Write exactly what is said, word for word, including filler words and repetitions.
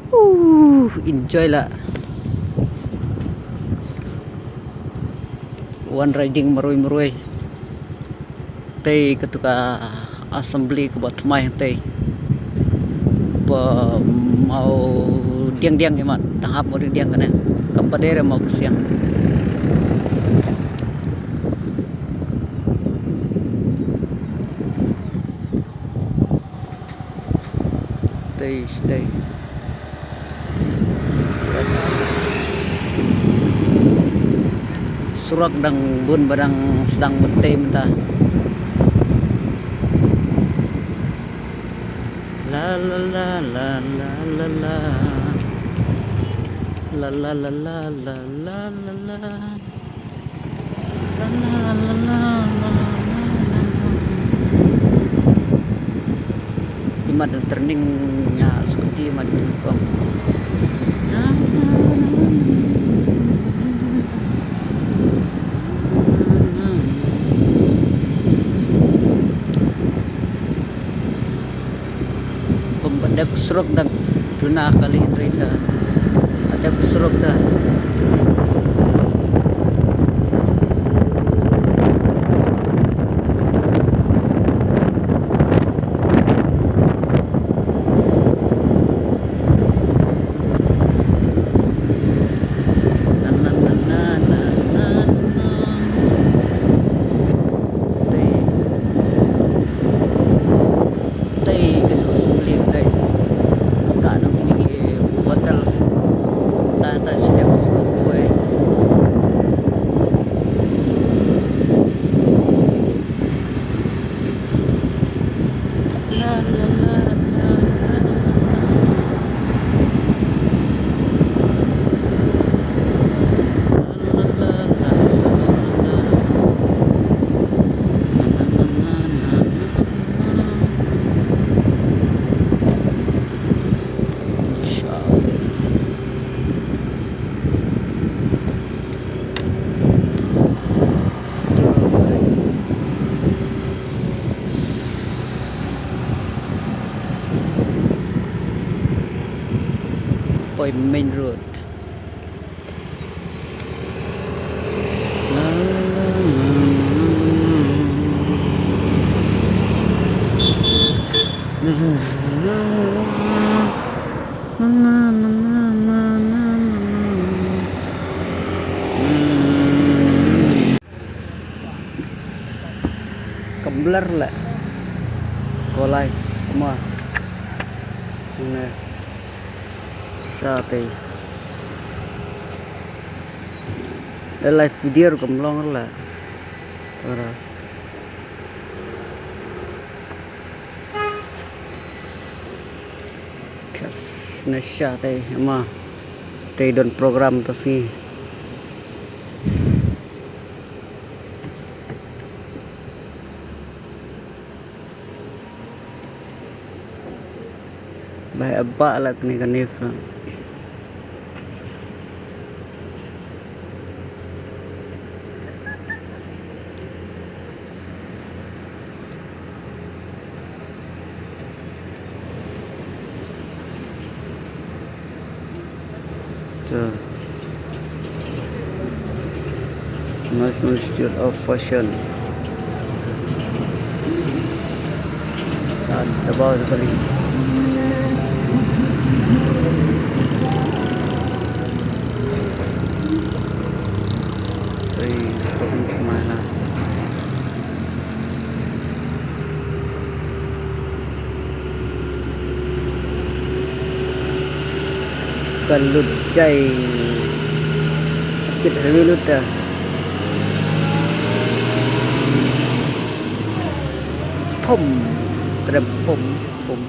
Uh, enjoy lah. Wan riding marwei marwei. Tei katu ka assembly kaba thymmai tei. Ba mau diang diang imat, dang hap mau diang diang kane. Kam pat dei re mau kasiang. Tei, tei. Yes. Surok dang bun ba dang sdang bun tei mynta. La la la la la la la. La la la la la la la la. Imat training ïa scooty imat kong. Pom ba dep surok dang. Duna kali hynrei da. Dep surok da. Na, na, na. Te. Tei ka dei u sumli tei. Ka nong kini ki hotel. Ta ta sini aku suka kue. La la la la la la. Poi main road. Kam blur lah. Kolai ma. Nè. Sa tei. Live video ruh kam long lah. Tara. Kas na sha tei ma. Tei don program ta sngi. Lai aba la kane kane pha. To. National Institute of Fashion. Ah, da bawah sekali. Ui, seru mana. Ka lut jai. Kit heavy lut da. Pom. Trep pom, pom.